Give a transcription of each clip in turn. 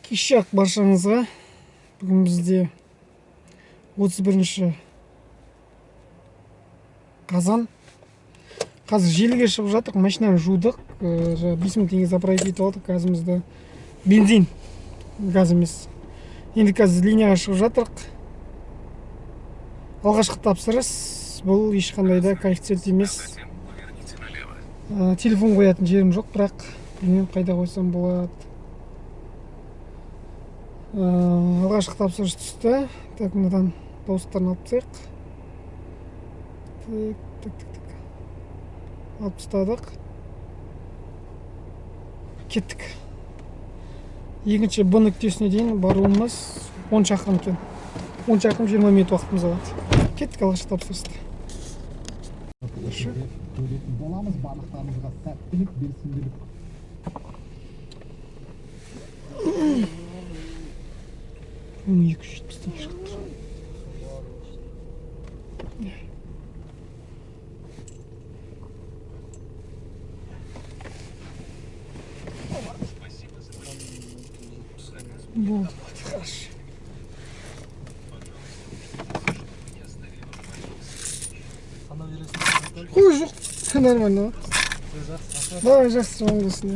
Кеш жарық баршаңызға. Бүгін бізде 31 қазан. Қазір желіге шығып жатырық, машинаны жудық. Жаңа 5000 теңге заправить етіп алдық газымызды. Бензин, газ емес. Енді қазір линияға шығып жатырық. Алғашқы тапсырыс бұл ешқандай да коэффициент емес. Телефон қоятын жерім жоқ, бірақ білмеймін қайда қойсам болады. Алғашқы тапсырыс түсті. Так, мынадан дауыстарын алып тастайық. Так, так, так, так. Алып тастадық. Кеттік. Екінші Б нүктесіне дейін баруымыз 10 шақырым екен. 10 шақырым 20 минут уақытымыз алады. Кеттік алғашқы тапсырысты. Көретін боламыз, барлықтарыңызға сәттілік, белсенділік. 1270 теңге шығып тұр. Болды, болды, хорошо. Ой, жоқ, нормально. Давай, жақсы, оң болсын.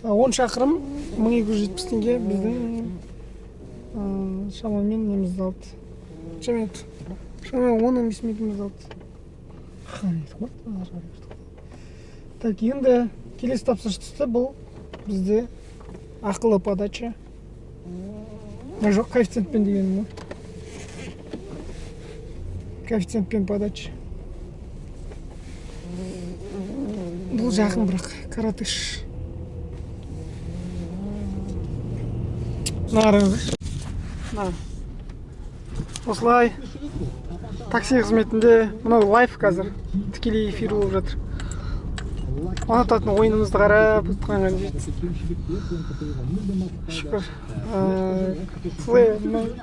10 шақырым, 1270 теңге біздің шамамен немізді алды. Шамамен 10-15 минутымызды алды. Так, енді келесі тапсырыс түсті. Бұл бізде ақылы подача. Жоқ, коэффициентпен дегенім ғой. Коэффициентпен подача. Бұл жақын бірақ, Каратыш. Мына. Осылай такси қызметінде мынау лайв қазір тікелей эфир болып жатыр. Ұнататын ойынымызды қарап отырғанға жетті. Шүкір.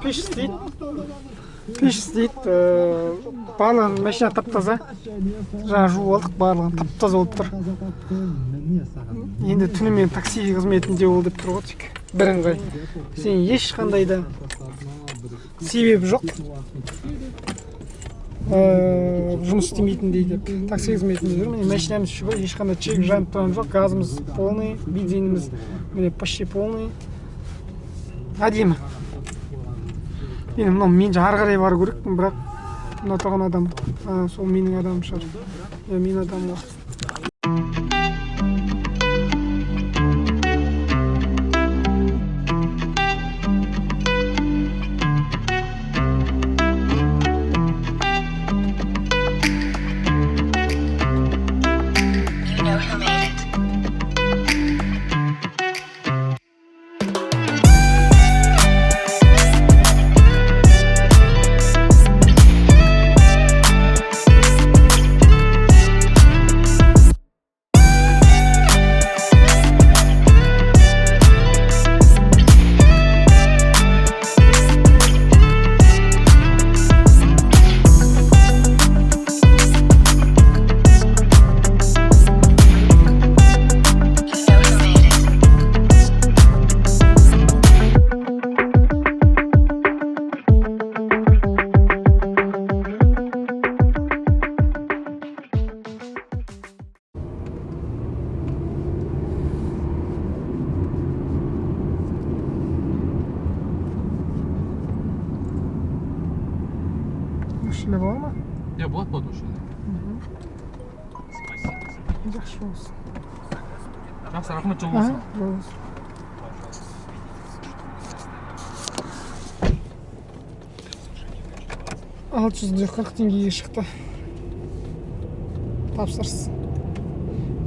Пеш істейді. Пеш істейді. Барлығын машина тап-таза. Жаңа жуып алдық, барлығын тап-таза болып тұр. Енді түнімен такси қызметінде ол деп тұр ғой тек. Бірыңғай. Сен ешқандай да себеп жоқ. Жұмыс істемейтіндей деп такси қызметінде жүр. Міне машинамыз шүкір, ешқандай чек жанып тұрған жоқ, газымыз полный, бензиніміз міне почти полный. Әдемі. Енді мынау мен ары қарай бару керекпін, бірақ мына тұрған адам, сол менің адамым шығар. Иә, менің адамым ғой. Осында бола ма? Иә, болады, болады осы жерде. Жақсы болсын. Жақсы, рахмет, жол болсын. Жол болсын. 640 теңгеге шықты тапсырыс.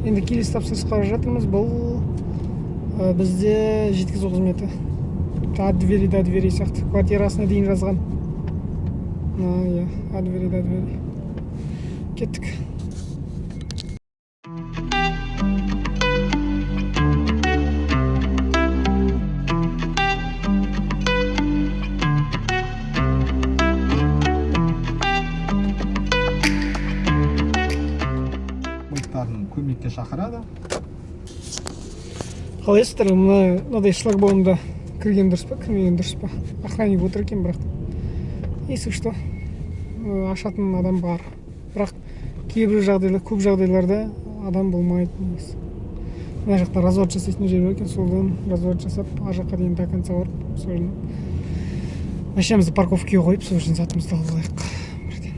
Енді келесі тапсырысқа бара жатырмыз. Бұл бізде жеткізу қызметі. От двери до двери сияқты, квартирасына дейін жазған. Иә, от двери до двери. Кеттік. Көмекке шақырады. Қалайсыздар? Мынадай шлагбаумда кірген дұрыс па, кірмеген дұрыс па? Охранник отыр екен, бірақ если что ашатын адам бар. Бірақ кейбір жағдайлар, көп жағдайларда адам болмайды негізі. Мына жақта разворот жасайтын жер бар екен, содан разворот жасап, ар жаққа дейін до конца барып, сол жерден машинамызды парковкаға қойып, сол жерден затымызды алып алайық бірден.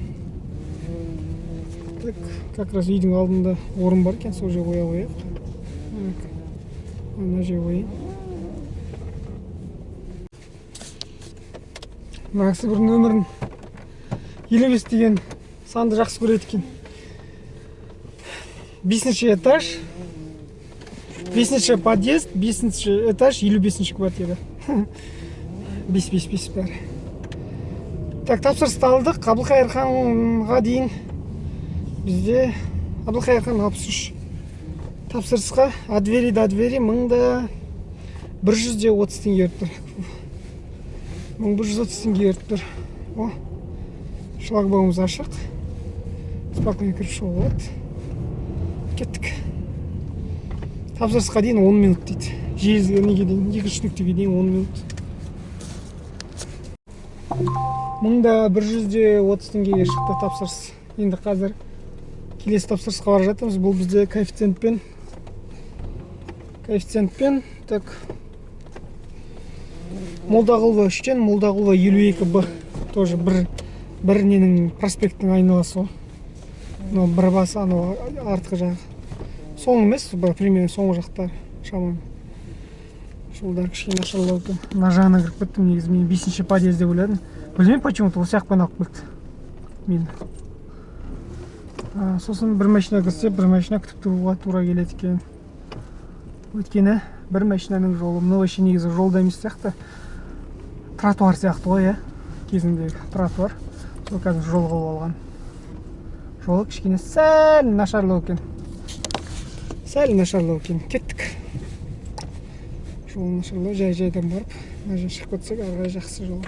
Так, как раз үйдің алдында орын бар екен, сол жерге қоя қояйық. Мына жерге қояйын. Мына кісі бір нөмірін 55 деген санды жақсы көреді екен. 5-ші этаж, 5-ші подъезд, 5-ші этаж, 55-ші квартира. 5-5-5 бәрі. Так, тапсырысты алдық. Әбілқайыр ханға дейін бізде Әбілқайыр хан 63. Тапсырысқа от двери до двери 1130 теңге беріп тұр. 1130 теңге беріп тұр. О, шлагбаумымыз ашық. Спокойно кіріп шығуға болады. Кеттік. Тапсырысқа дейін 10 минут дейді. Жезге дейін, екінші нүктеге дейін 10 минут. 1130 теңгеге шықты тапсырыс. Енді қазір келесі тапсырысқа бара жатырмыз. Бұл бізде коэффициентпен. Коэффициентпен, так. Молдағұлова 3-тен Молдағұлова 52 Б. Тоже бір ненің проспекттің айналасы ғой. Мынау бір басы, анау артқы жағы. Соң емес, бір примерно соңғы жақтар шамамен. Жолдар кішкене нашарлау екен. Мына жағына кіріп кеттім, негізі мен 5-ші подъезд деп ойладым. Білмеймін, почему-то осы жақпен алып келді мені. Сосын бір машина кірсе, бір машина күтіп тұруға тура келеді екен. Өйткені бір машинаның жолы, мынау вообще негізі жолда емес сияқты. Тротуар сияқты ғой, иә? Кезіндегі тротуар. Сол қазір жол қылып алған. Жолы кішкене сәл нашарлау екен. Сәл нашарлау екен. Кеттік. Жолы нашарлау, жай-жайдан барып, мына жерден шығып кетсек, ары қарай жақсы жол.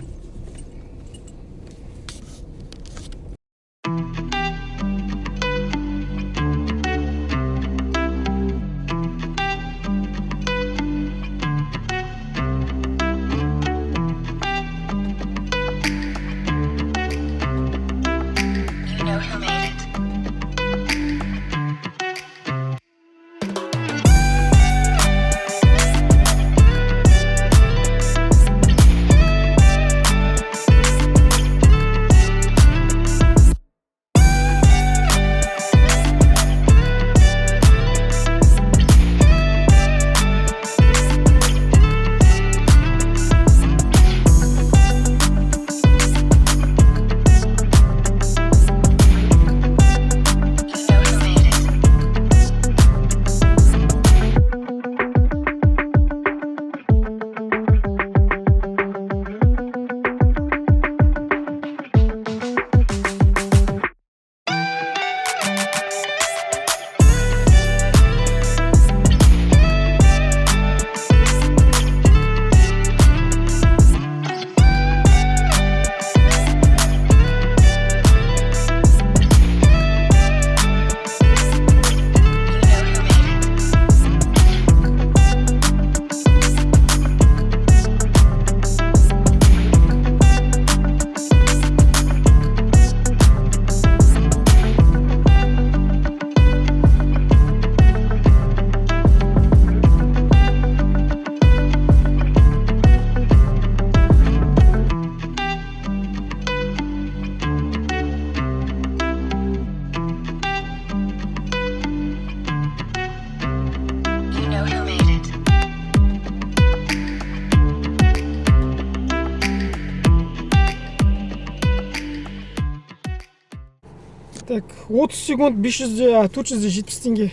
Так, 30 секунд 500, 470 теңге.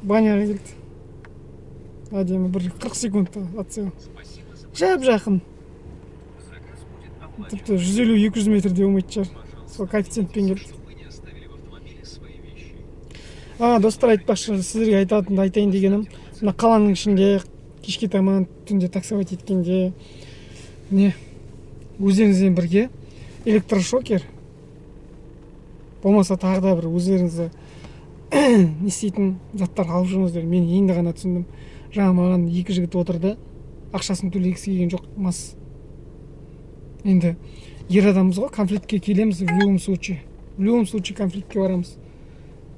Баняға келді. Әдемі бір 40 секунд атсеу. Жап-жақын. Тіпті 150-200 метр де болмайтын шығар. Сол коэффициентпен келді. Достар, айтпақшы, сіздерге айтатынды айтайын дегенім, мына қаланың ішінде кешке таман түнде таксовать еткенде не өздеріңізбен бірге электрошокер болмаса тағы да бір өздеріңізді Не істейтін заттар алып жүріңіздер. Мен енді ғана түсіндім. Жаңа маған екі жігіт отырды, ақшасын төлегісі келген жоқ, мас. Енді ер адамбыз ғой, конфликтке келеміз в любом случае. В любом случае конфликтке барамыз.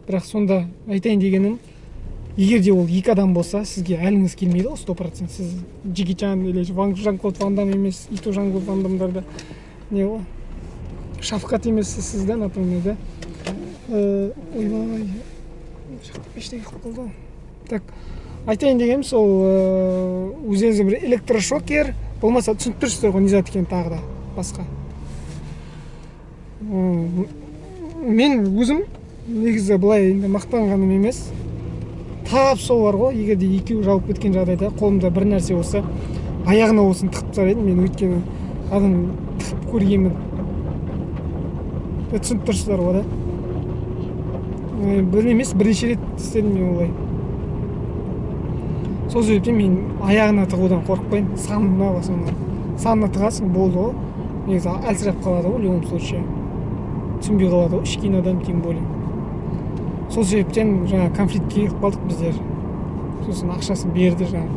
Бірақ сонда айтайын дегенім, егер де ол екі адам болса, сізге әліңіз келмейді ғой 100%. Сіз Джеки Чан или Жан-Клод Ван Дам емес, и то Жан-Клод Ван Дамдарда не ғой, Шавкат емессіз сіз да, например, да. Ойбай, ештеңе қылып қалды. Так, айтайын дегенім сол, өздеріңізге бір электрошокер болмаса, түсініп тұрсыздар ғой не зат екенін, тағы да басқа. Мен өзім негізі былай енді мақтанғаным емес, тап сол бар ғой, егер де екеуі жауып кеткен жағдайда қолымда бір нәрсе болса, аяғына болсын тығып тастар едім мен, өйткені адам тығып көргенмін. Түсініп тұрсыздар ғой да. Бір емес, бірнеше рет істедім мен олай. Сол себептен мен аяғына тығудан қорықпаймын. Санына, в основном санына тығасың, болды ғой. Негізі әлсіреп қалады ғой, в любом случае түсінбей қалады ғой, ішкен адам тем более. Сол себептен жаңа конфликтке келіп қалдық біздер. Сосын ақшасын берді жаңа.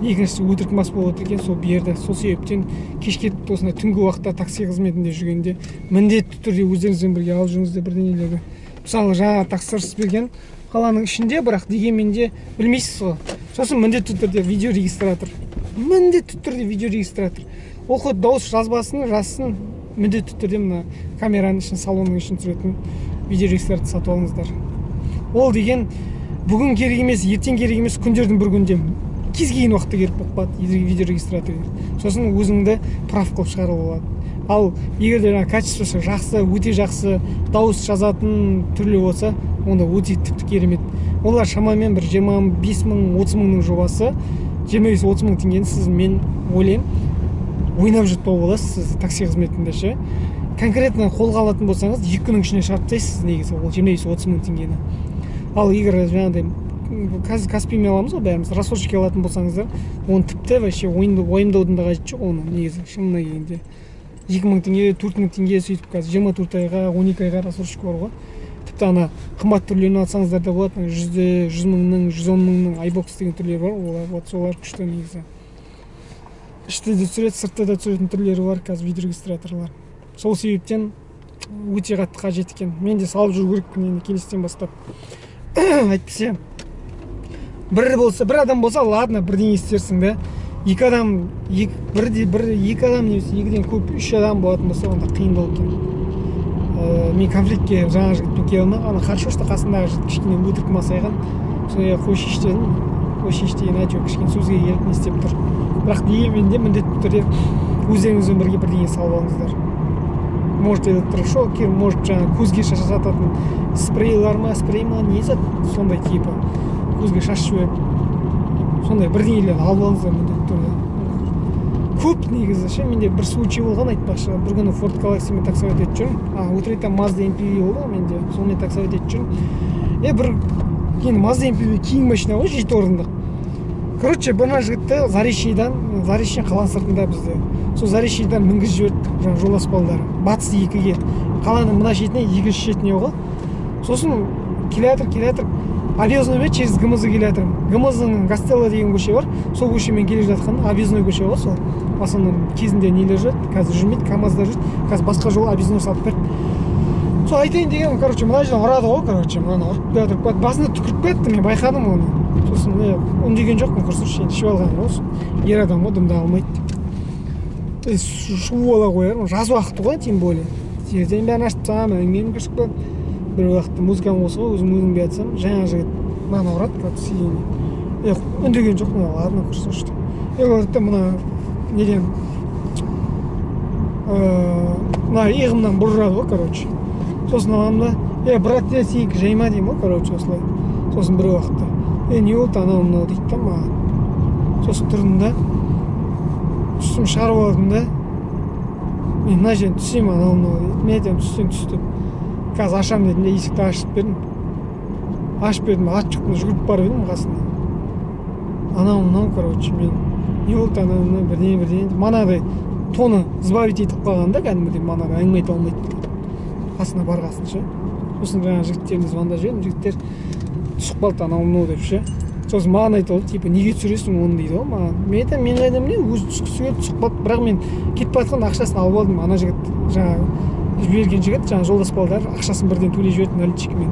Екіншісі өтірік мас болып отыр екен, сол берді. Сол себептен кешке осындай түнгі уақытта такси қызметінде жүргенде міндетті түрде өздеріңізбен бірге алып жүріңіздер бірдеңелерді. Мысалы, жаңа тапсырыс берген қаланың ішінде, бірақ дегенмен де білмейсіз ғой. Сосын міндетті түрде видеорегистратор, міндетті түрде видеорегистратор. Ол хоть дауыс жазбасын, жазсын, міндетті түрде мына камераның ішін, салонның ішін түсіретін видеорегистратор сатып алыңыздар. Ол деген бүгін керек емес, ертең керек емес, күндердің бір күнде кез келген уақытта керек болып қалады видеорегистратор. Сосын өзіңді прав қылып шығаруға болады. Ал егер де жаңағы качествосы жақсы, өте жақсы дауыс жазатын түрлі болса, онда өте тіпті керемет. Олар шамамен бір 25 мың, 30 мыңның жобасы, 25-30 мың теңгені сіз, мен ойлаймын, ойнап жұтпау боласыз сіз такси қызметінде ше. Конкретно қолға алатын болсаңыз, 2 күннің ішінде шығарып тастайсыз негізі ол 25-30 мың теңгені. Ал егер жаңағыдай қазір Каспиймен аламыз ғой бәріміз, рассрочка алатын болсаңыздар, оны тіпті вообще уайымдаудың да қажеті жоқ оны негізі, шынына келгенде. 2000 теңге, 4000 теңге сөйтіп қазір 24 айға, 12 айға рассрочка бар ғой. Тіпті ана қымбат түрлерін алсаңыздар да болады, 100 мыңның, 110 мыңның iBox деген түрлері бар, олар вот солар күшті негізі. Іште де түсіреді, сыртта да түсіретін түрлері бар қазір видеорегистраторлар. Сол себептен өте қатты қажет екен. Мен де салып жүру керекпін енді келесіден бастап. Әйтпесе бір болса, бір адам болса, ладно, бірдеңе істерсің да. Екі адам, екі адам немесе екіден көп, үш адам болатын болса, онда қиындау екен. Мен конфликтке жаңа жігітпен келе алмай, ана хорошо, что қасындағы жігіт кішкене өтірік масайған. Содан қойшы дедім, қойшы деген, әйтеуір кішкене сөзге келіп не істеп тұр. Бірақ дегенмен де міндетті түрде өздеріңізбен бірге бірдеңе салып алыңыздар. Может электрошокер, может жаңа көзге шашататын спрейлар ма, спрей ма, не зат, сондай типа көзге шашып жіберіп, сондай бірдеңелер алып алыңыздар міндетті түрде. Көп негізі ше, менде бір случай болған айтпақшы. Бір күні Ford Galaxy-мен таксовать етіп жүрмін. Өтірік айтамын, Mazda MPV болды ғой менде, сонымен таксовать етіп жүрмін. Бір енді Mazda MPV кең машина ғой, 7 орындық. Короче, бір жігітті Заречныйдан, Заречный қаланың сыртында бізде. Сол Заречныйдан мінгізіп жіберді жаңа жолдас балдары. Батыс 2-ге. Қаланың мына шетіне, екінші шетіне ғой. Сосын келе жатыр. Объездной через ГМЗ келе жатырмын. ГМЗ-ның Гастелло деген көше бар. Сол көшемен келе жатқан объездной көше ғой сол. В основном кезінде нелер жүреді, қазір жүрмейді, КамАЗдар жүреді. Қазір басқа жол объездной салып берді. Сол айтайын дегенім, короче, мына жерден ұрады ғой, короче, мынаны ұрып келе жатыр. Басында түкіріп кетті, мен байқадым оны. Сосын не, үндеген жоқпын, құрсыншы, енді ішіп алған ғой. Ер адам ғой, дымда алмайды деп. Шу бола қоярмын, жаз уақыты ғой, тем более. Терезенің бәрін ашып тастағанмын, әңгімем кірісіп кетті. Бір уақытта музыканы қосып қойып, өзім өзім жатсам, жаңа жігіт мынаны ұрады, короче, сиденье. Үндеген жоқпын, ладно, құрсыншы деп. Көрді де мына неден, мына иығымнан бір ұрады ғой, короче. Сосын аламын да, брат, сенікі жай ма деймін ғой, короче, осылай. Сосын бір уақытта, не болды, анау мынау дейді да маған. Сосын тұрдым да, түстім, шығарып алдым да, мен мына жерден түсемін, анау мынау дейді. Мен айтамын, түссең түс деп. Қазір ашамын дедім де, есікті ашып бердім. Ашып бердім, ат шықтым, жүгіріп барып едім қасына. Анау мынау, короче, мен не болды, анау мынау, бірдеңе бірдеңе. Манадай тоны сбавить етіп қалған да, кәдімгідей манадай әңгіме айта алмайды. Қасына барғасын ше. Сосын жаңағы жігіттеріне звондап жібердім, жігіттер түсіп қалды анау мынау деп ше. Сосын маған айтты ғой, типа неге түсіресің оны дейді ғой маған. Мен айтамын, мен қайдан білейін, өзі түскісі келіп түсіп қалды. Бірақ мен кетіп бара жатқанда ақшасын алып алдым. Ана жігіт, жаңағы жіберген жігіт, жаңағы жолдас балдар ақшасын бірден төлей жіберді наличкамен.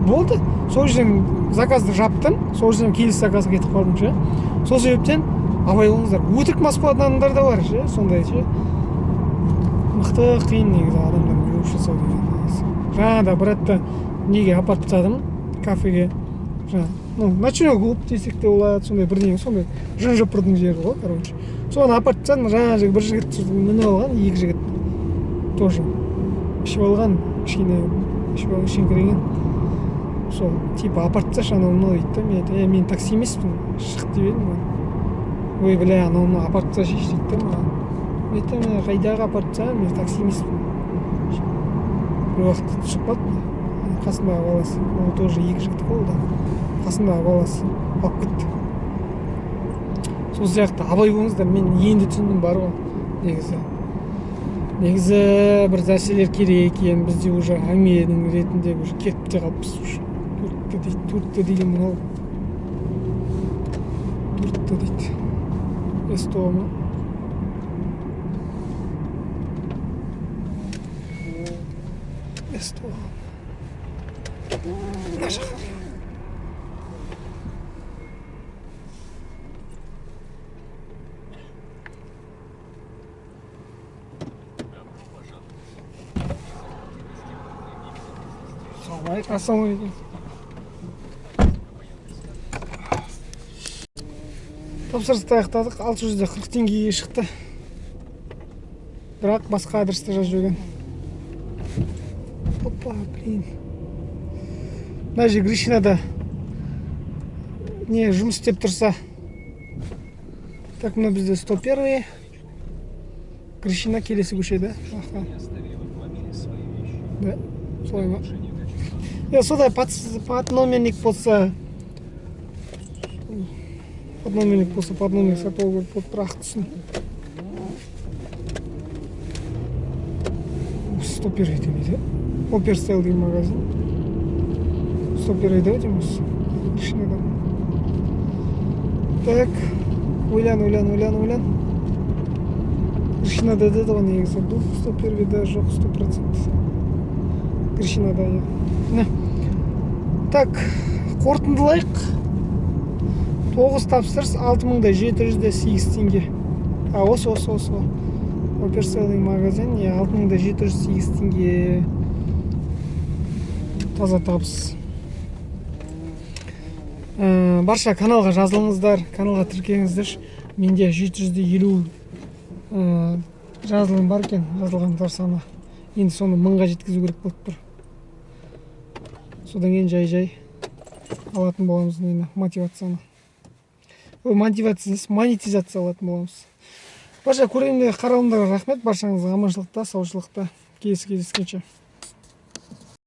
Болды. Сол жерден заказды жаптым, сол жерден келесі заказға кетіп қалдым ше. Сол себептен абай болыңыздар. Өтірік мас болатын адамдар да бар ше, сондай ше. Мықты қиын негізі адамдармен жұмыс жасау деген негізі. Жаңа да бір ретте неге апарып тастадым кафеге. Жаңа, ну, ночной клуб десек те болады, сондай бірдеңе, сондай жын жыпырдың жері ғой, короче. Соны апарып тастадым, жаңа бір жігіт мініп алған, екі жігіт тоже ішіп алған, кішкене ішіп алған, ішіңкіреген. Сол, типа апарып тасташы анау мынау дейді да. Мен айтамын, мен такси емеспін, шық деп едім мен. Ой, бля, анау мынау апарып тасташы дейді да маған. Мен айтамын, қайдағы апарып тастаймын, мен такси емеспін. Бір уақытта түсіп қалды қасындағы баласы, ол тоже екі жігіт қой, ол да қасындағы баласы алып кетті. Сол сияқты абай болыңыздар. Мен енді түсіндім бар ғой негізі. Негізі бір нәрселер керек екен, бізде уже әңгіменің ретінде уже кетіп те қалыппыз уже. Төртті дейді, төртті деген мынау. Төртті дейді. СТО ма? СТО. Мына жаққа. Ассалаумағалейкум. Тапсырысты аяқтадық, 640 теңгеге шықты. Бірақ басқа адресті жазып жіберген. Опа, блин. Мына жер Гришинада не жұмыс істеп тұрса. Так, мына бізде 101. Гришина келесі көшеде. Аха. Да, солай ма? Я сондай подномерник болса, подномерник болса, подномерник сатып алу керек болып бірақ түсін. 101 демейді. Оперстайл деген магазин. 101 дейміз. Гришинадан. Так, ойлан, ойлан, ойлан, ойлан. Гришинада деді ғой негізі. Бұл 101-де жоқ, 100%. Гришинада, иә. Не. Так, қорытындылайық. 9 тапсырыс 6708 теңге. А, осы. Оперстайл магазин, иә, 6708 теңге. Таза табыс. Барша каналға жазылыңыздар, каналға тіркеліңіздер. Менде 750 жазылым бар екен, жазылғандар саны. Енді соны 1000-ға жеткізу керек болып тұр. Содан кейін жай-жай алатын боламыз нені, мотивацияны. Мотивация, монетизация алатын боламыз. Барша көрермендерге, қаралымдарға рахмет. Баршаңызға аманшылықта, саушылықта. Келесі кездескенше.